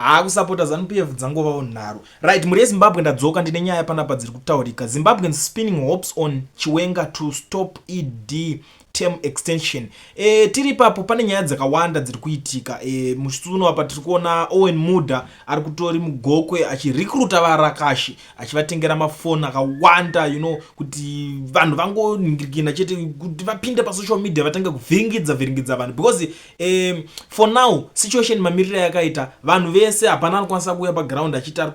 Haa kusapota Zanu PF dzangovawo nharo. Right mhuri yeZimbabwe ndadzoka ndine nyaya panapa dziri kutaurika. Zimbabweans spinning hopes on Chiwenga to stop ED term extension. E, tiri ipapo pane nyaya dzakawanda dziri kuitika. E, musi uno apa tiri kuona Owen Muda ari kutori mugokwe achirecruita varakashi achivatengera mafoni akawanda you know kuti vanhu vangoningirikina chete kuti vapinde pasocial media vatange kuvhiringidza vhiringidza vanhu because for now situation mamiriro yakaita vanhu vese hapana anokwanisa kuuya paground achiti ari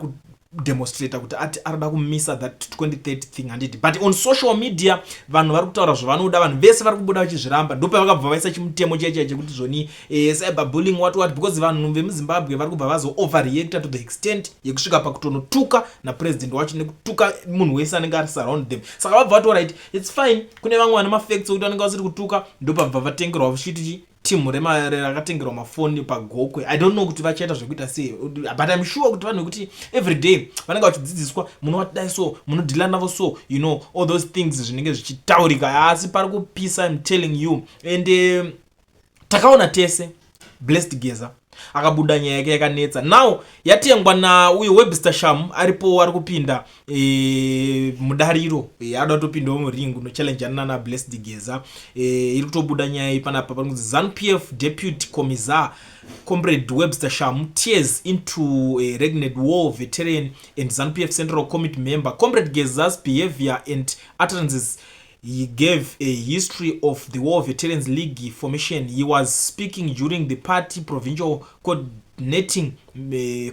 kudemonstrata kuti ati arikuda kumisa that 2030 thing, handiti? But on social media vanhu vari kutaura zvavanoda, vanhu vese vari kubuda vachizviramba. Ndopavakabva vaisa chimutemo chaicha chekuti zvoni cyber bullying, what what, because vanhu vemuZimbabwe vari kubva vazo overreacta to the extent yekusvika pakutonotuka napresident wacho nekutuka munhu wese anenge ari surround them. Saka vabva vati, "Right, it's fine." Kune vamwe vane mafacts okuti vanenge vasiri kutuka. Ndopabva vatengerwa chiti timu rakatengerwa mafoni paGokwe. I don't know kuti vachaita zvekuita sei, but I'm sure kuti vanhu vekuti every day vanenge vachidzidziswa, munovatidai so, munodeala navo so, all those things zvinenge zvichitaurika. Asi pari kupisa, I'm telling you. And takaona tese Blessed Geza akabuda, nyaya yake yakanetsa. Now yatengwa nauyo Webster Shamu, aripo ari kupinda mudariro, ada kutopindawo muring unochallengeana naBlessed Geza. Iri kutobuda nyaya iyi panapa, pari kunzi ZANU PF deputy commissar Comrade Webster Shamu tears into a regned war veteran and ZANU PF central committee member Comrade Geza's behavior and utterances. He gave a history of the War Veterans League formation. He was speaking during the party provincial coordinating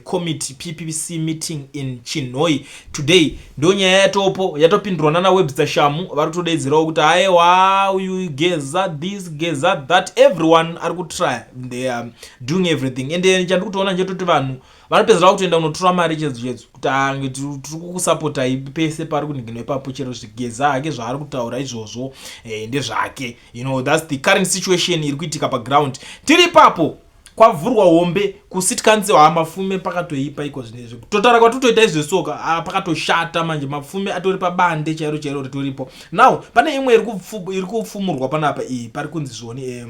committee, PPC, meeting in Chinhoyi today. Ndo nyaya yatopo yatopindurwa nana Webster Shamu. Vari kutodaidzirawo kuti aiwa, uyu Geza this, Geza that, everyone ari kutry, they are doing everything. And chandiri kutoona ndechetoti vanhu vanopedzera kutoenda kunotora mari chedzo chedzo kuti ange tiri kukusapotai pese pari kunhinginwa ipapo. Chero zviGeza hake zvaari kutaura izvozvo ndezvake. That's the current situation iri kuitika paground. Tiri ipapo, kwavhurwa hombe kucity council. Ha, Mafume pakatoipa iko zvinezvi. Kutotaura kwatotoita izvesoka, pakatoshata manje. Mafume atori pabande chairo chairo ritoripo. Now pane imwe iri kufumurwa panapa iyi, pari kunzi zvoni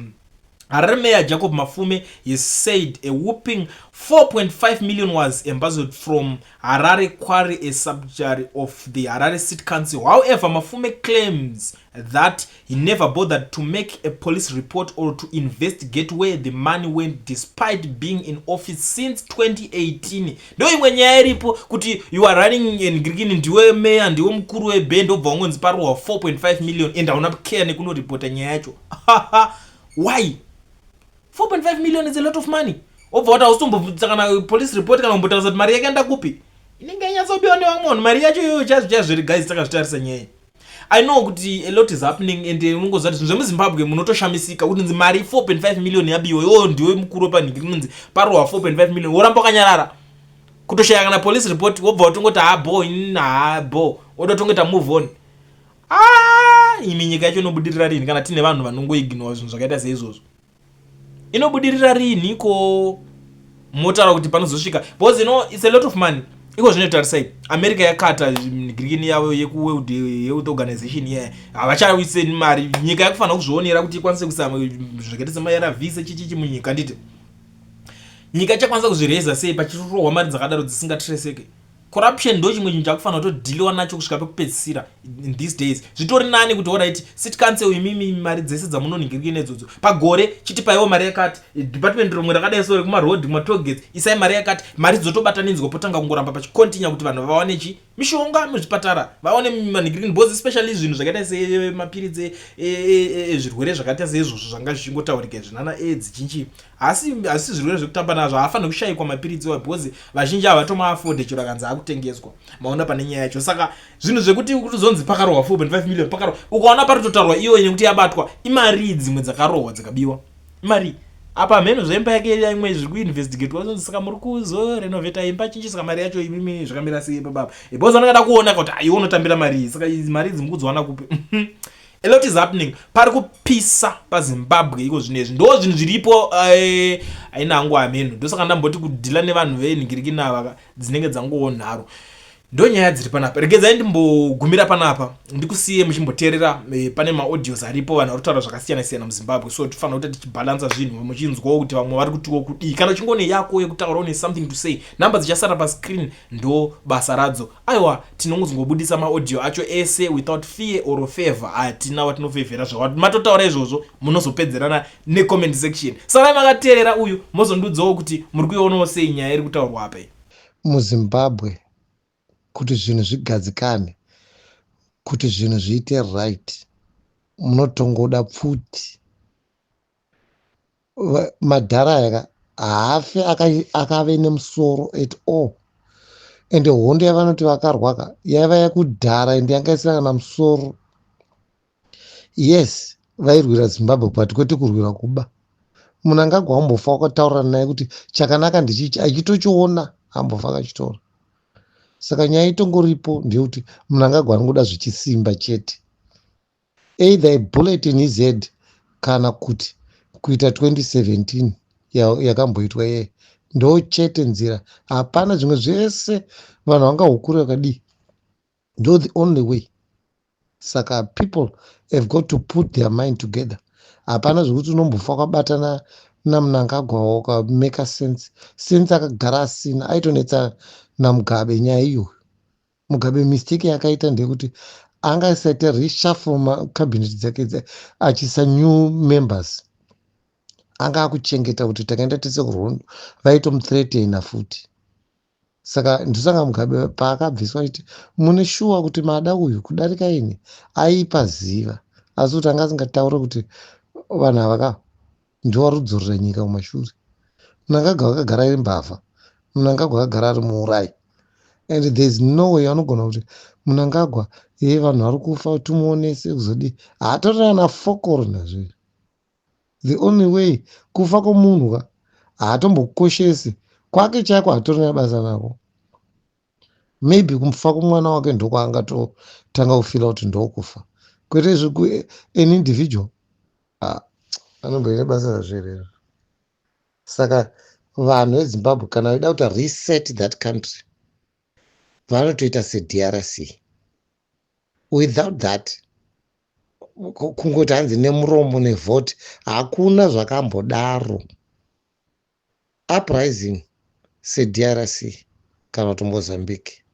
Harare Mayor Jacob Mafume has said a whopping 4.5 million was embezzled from Harare Quarry, a subsidiary of the Harare City Council. However, Mafume claims that he never bothered to make a police report or to investigate where the money went despite being in office since 2018. Ndo imwe nyaya iripo kuti you are running ngirikini, ndiwe mayor, ndiwe mukuru webhend, obva wangonzi parohwa 4.5 million and hauna care nekunoripota nyaya yacho. Why? 4.5 million is a lot of money. Obva wati hausitomboita kana police report kana kumbotarisa kuti mari yakaenda kupi, inenge yanyatsobiwa nevamwe vanhu mari yacho iyoyo chaizvo chaizvo iri. Guys, takazvitarisa nyaya, I know kuti a lot is happening and unongoziva kuti zvinhu zvemuZimbabwe munotoshamisika kuti nzi mari 4.5 million yabiwa, iwo ndiwe mukuru wepanhiki, kunonzi parohwa 4.5 million, woramba wakanyarara, kutoshaya kana police report, wobva watongoti habo, inini habo, woda tongoita move on. Ah, imi, nyika yacho inobudirira rini kana tine vanhu vanongoignora zvinhu zvakaita seizvozvo? Inobudirira rini ko motaura kuti panozosvika? Because it's a lot of money. Iko zvinotarisai, America yakata girikini yavo yekuWorld Health Organization iya, havachawise mari. Nyika yakufanira kuzvionera kuti ikwanise kuisa zvakaita semaARV sechichichi munyika. Nditi nyika ichakwanisa kuzvireza sei pachirohwa mari dzakadaro dzisingatraceeke? Corruption ndo chimwe chinhu chakufanira kutodealiwa nacho kusvika pekupedzisira in these days. Zvitori nani kuti alright, city council, imimi mari dzese dzamunonhingiriki nedzodzo pagore, chitipaiwo mari yakati, department rimwe rakadai so rekumaroad, kumatollgates, isai mari yakati. Mari dzotobatanidzwa, potanga kungoramba pachicontinue kuti vanhu vawane chi mishonga muzvipatara, vaone manhingirikini, because especially zvinhu zvakaita semapiritsi ezvirwere zvakaita seizvozvo zvanga zvichingotaurika izvi nana AIDS chinchi, asi hasi zvirwere zvekutamba nazvo. Haafaniri kushayikwa mapiritsi iwayo because vazhinji havatomaafode chero akanzi akutengeswa. Maona pane nyaya yacho. Saka zvinhu zvekuti kutozonzi pakarohwa 4.5 million pakarohwa, ukaona paritotaurwa iyo nekuti yabatwa imari, dzimwe dzakarohwa dzakabiwa imari. Apa mheno zveimba yake imwe zviri kuinvestigatwa zonzi saka muri kuzorenovheta imba chinchi, saka mari yacho imimi zvakamira sei bababa? Because vanongada kuona kuti aiwe unotambira mari iyi, saka idzi mari idzi mukudziwana kupi? A lot is happening, pari kupisa paZimbabwe iko zvinezvi. Ndo zvinhu zviripo. Aina hangu hameno, ndosaka ndamboti kudeala nevanhu venhingirikinava dzinenge dzangowo nharo. Ndo nyaya dziri panapa. Regedzai ndimbogumira panapa, ndikusiye muchimboteerera. Pane maaudios aripo, vanhu vari kutaura zvakasiyana siyana muZimbabwe, so tifanira kuti tichibhalansa zvinhu, muchinzwawo kuti vamwe vari kutiwo kudii. Kana uchingone yako yekutaura, une something to say, namba dzichasara pascreen, ndo basa radzo. Aiwa, tinongozongobudisa maaudio acho ese without fear or favor. Hatina watinofevhera. Zvawati matotaura izvozvo, munozopedzerana necomment section. Sarai makateerera uyu, mozondudzawo kuti muri kuionawo sei nyaya iri kutaurwa apa iyi. MuZimbabwe, kuti zvinhu zvigadzikane, kuti zvinhu zviite right, munotongoda pfuti. Madhara aya haafi akave nemusoro at all. Ende hondo yavanoti vakarwaka yaiva yekudhara, ende yanga isina kana musoro. Yes, vairwira Zimbabwe, but kwete kurwira kuba. Mnangagwa ambofa wakataurira naye kuti chakanaka ndichichi, achitochiona, ambofa akachitora. Saka nyaya itongoripo ndeyekuti Mnangagwa anongoda zvichisimba chete, either a bullet in his head kana kuti kuita 2017 yakamboitwa iyeye. Ndo chete nzira, hapana zvimwe. Zvese vanhu vangahukuri vakadii, ndo the only way. Saka people have got to put their mind together. Hapana zvekuti unombofa wakabatana naMnangagwa ukamake sense. Sense akagara asina, aitonetsa naMugabe nyaya iyoyo. Mugabe mistake yakaita ndeyekuti anga asaita reshuffle macabinet dzake, achiisa new members. Anga akuchengeta kuti takaenda tese kurhondo, vaitomuthreatena futi. Saka ndosaka Mugabe paakabviswa achiti, "Mune shuwa kuti mada uyu kudarika ini?" Aipaziva, asi kuti anga asingatauri kuti vanhu ava ka ndiwarudzorera nyika kumashure. Mnangagwa akagara ari mbavha, Mnangagwa akagara ari muurai, and there is no way anogona kuti Mnangagwa ye vanhu vari kufa timuonese kuzodii. Haatorina na fokoro nazvo. The only way, kufa kwomunhu ka haatombokoshesi, kwake chaiko hatorina basa nako. Maybe kufa kwomwana wake ndokwaangatotanga kufeela kuti ndokufa, kwete zveku an individual. Ah, anomboine basa razvo. Saka vanhu veZimbabwe, kana vaida kuti reset that country, vanotoita seDRC. Without that, kungoti hanzi nemuromo nevhoti, hakuna zvakambodaro. Uprising seDRC kana kuti Mozambique,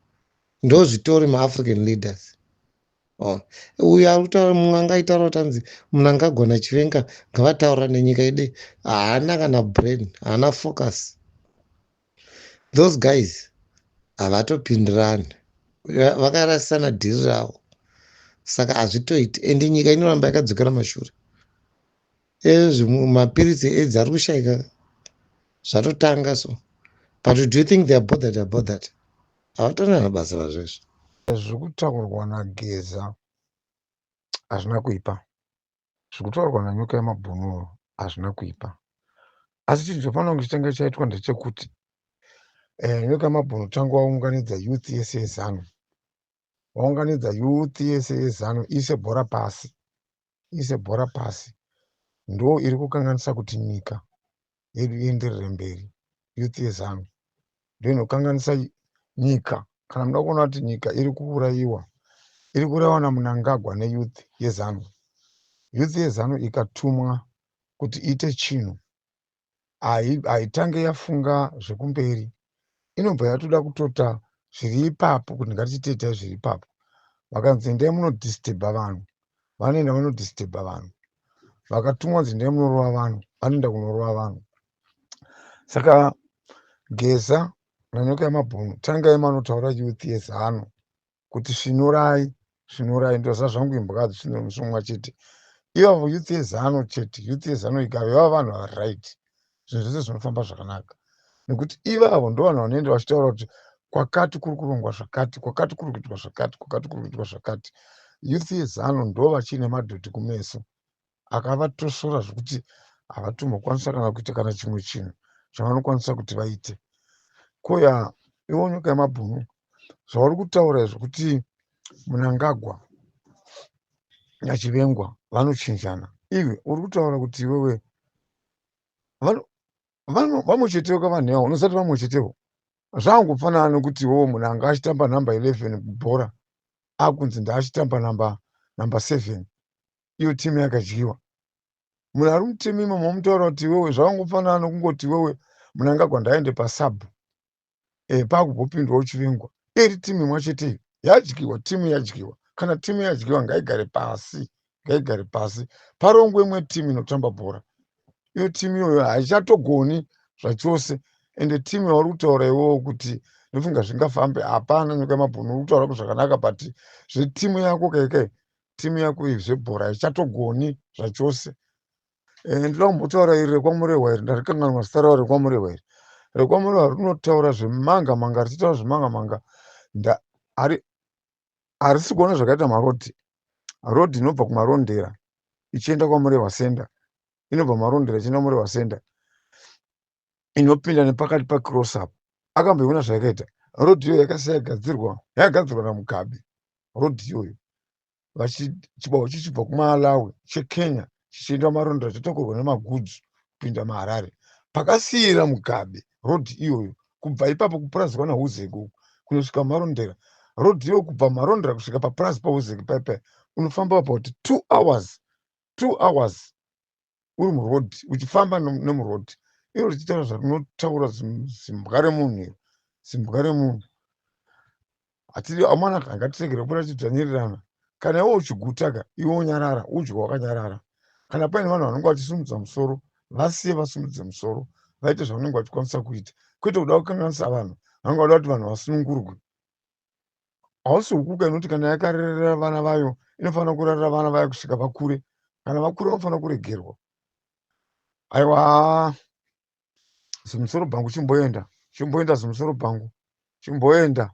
ndo zvitori maAfrican leaders. Oh, uyu ari kutaura, mumwe angaitaura kuti anzi Mnangagwa naChiwenga ngavataura nenyika yedu, haana kana brain, haana focus. Those guys havatopindirani, vakarasisana dhiri ravo, saka hazvitoiti. Ende nyika inoramba yakadzokera mashure. Ezvi mapiritsi eAIDS ari kushayika, zvatotanga. So, but do you think they are bothered about that? Havatorina basa razvo izvo. Zviri kutaurwa naGeza hazvina kuipa, zviri kutaurwa naNyoka yemabhunu hazvina kuipa, asi chinhu chofanira kunge chitanga chaitwa ndechekuti Nyoka yemabhunu, tanga waunganidza youth yese yeZANU. Waunganidza youth yese yeZANU, iise bhora pasi, iise bhora pasi. Ndo iri kukanganisa kuti nyika yedu ienderere mberi. Youth yeZANU ndo inokanganisa nyika. Kana muda kuona kuti nyika iri kuurayiwa, iri kuurayiwa naMnangagwa neyouth yeZANU. Youth yeZANU ikatumwa kuti iite chinhu, haitange yafunga zvekumberi, inobva yatoda kutota zviri ipapo, kuti ngatichitoitai zviri ipapo. Vakanzi endai munodisturba vanhu, vanoenda vanodisturba vanhu. Vakatumwa kunzi endai munorova vanhu, vanoenda kunorova vanhu. Saka Geza naNyoka yemabhunu, tangai manotaura youth yeZANU kuti svinurai, svinurai. Ndoziva zvangu imbwa hadzisvinuri musi mumwe chete. Ivavo youth yeZANU chete, youth yeZANU ikave vava vanhu vari right, zvinhu zvese zvinofamba zvakanaka, nekuti ivavo ndo vanhu vanoenda vachitaura kuti kwakati kuri kurongwa zvakati, kwakati kuri kuitwa zvakati, kwakati kuri kuitwa zvakati. Youth yeZANU ndo vachiine madhoti kumeso akavatosvora zvekuti havatombokwanisa kana kuita kana chimwe chinhu chavanokwanisa kuti vaite. Koya iwo Nyoka yemabhunu, zvauri kutaura zvekuti Mnangagwa naChiwenga vanochinjana, iwe uri kutaura kuti iwewe vamwe chetewo kavanhu ivavo, unoziva kuti vamwe chetewo. Zvangofanana nekuti iwewe munhu anga achitamba number 11 kubhora akunzi ndaachitamba number 7, iyo timu yakadyiwa. Munhu ari mutimu imomo mutaura kuti iwewe, zvakangofanana nokungoti iwewe Mnangagwa ndaende pasub, pakubopindwawo Chivengwa. Iri timu imwe chete iyo yadyiwa. Timu yadyiwa. Kana timu yadyiwa, ngaigare pasi, ngaigare pasi, parongwe imwe timu inotamba bhora. Iyo timu iyoyo haichatogoni zvachose. Ende timu yauri kutaura iwewo kuti ndofunga zvingafambe, hapana. Nyoka yemabhunu, uri kutaura zvakanaka, but zvetimu yako kaikai, timu yako iyi zvebhora haichatogoni zvachose. Ndoda kumbotaura iri rekwaMurehwa iri, ndarikanganwa zita ravo. RekwaMurehwa iri, rekwaMurehwa rinotaura zvemanga manga, richitaura zvemanga manga. Harisi kuona zvakaita marodhi. Rodhi inobva kuMarondera ichienda kwaMurehwa Center, inobva Marondera ichienda Murehwa Center, inopinda nepakati pacross up. Akamboiona zvayakaita rodhi iyoyo? Yakasiya yagadzirwa, yakagadzirwa naMugabe rodhi iyoyo. Chibao chichibva kuMalawi, cheKenya, chichienda Marondera, chotakurwa nemagudzu kupinda muHarare. Pakasiyira Mugabe rodhi iyoyo, kubva ipapo kupurazi kwana Huzeki uku kunosvika Marondera, rodhi iyoyo kubva Marondera kusvika papurazi paHuzeki paipai, unofamba about 2 hours, 2 hours uri murodhi, uchifamba nemurodhi iro richitaura zvarinotaura. Zimbwa remunhu iro, zimbwa remunhu. Hatidi amwana, ngatiregere kupota tichidzvanyirirana. Kana iwe uchiguta ka, iwe unyarara, udye wakanyarara. Kana paine vanhu vanenge vachisimudza musoro, vasiye vasimudze musoro, vaite zvavanenge vachikwanisa kuita, kwete kuda kukanganisa vanhu vanenge vada kuti vanhu vasunungurwe. Hausi hukuka inoti kana yakarerera vana vayo inofanira kurarira vana vayo kusvika vakure. Kana vakure, vanofanira kuregerwa. Aiwa, zimusoro bhangu, chimboenda, chimboenda, zimusoro bhangu, chimboenda.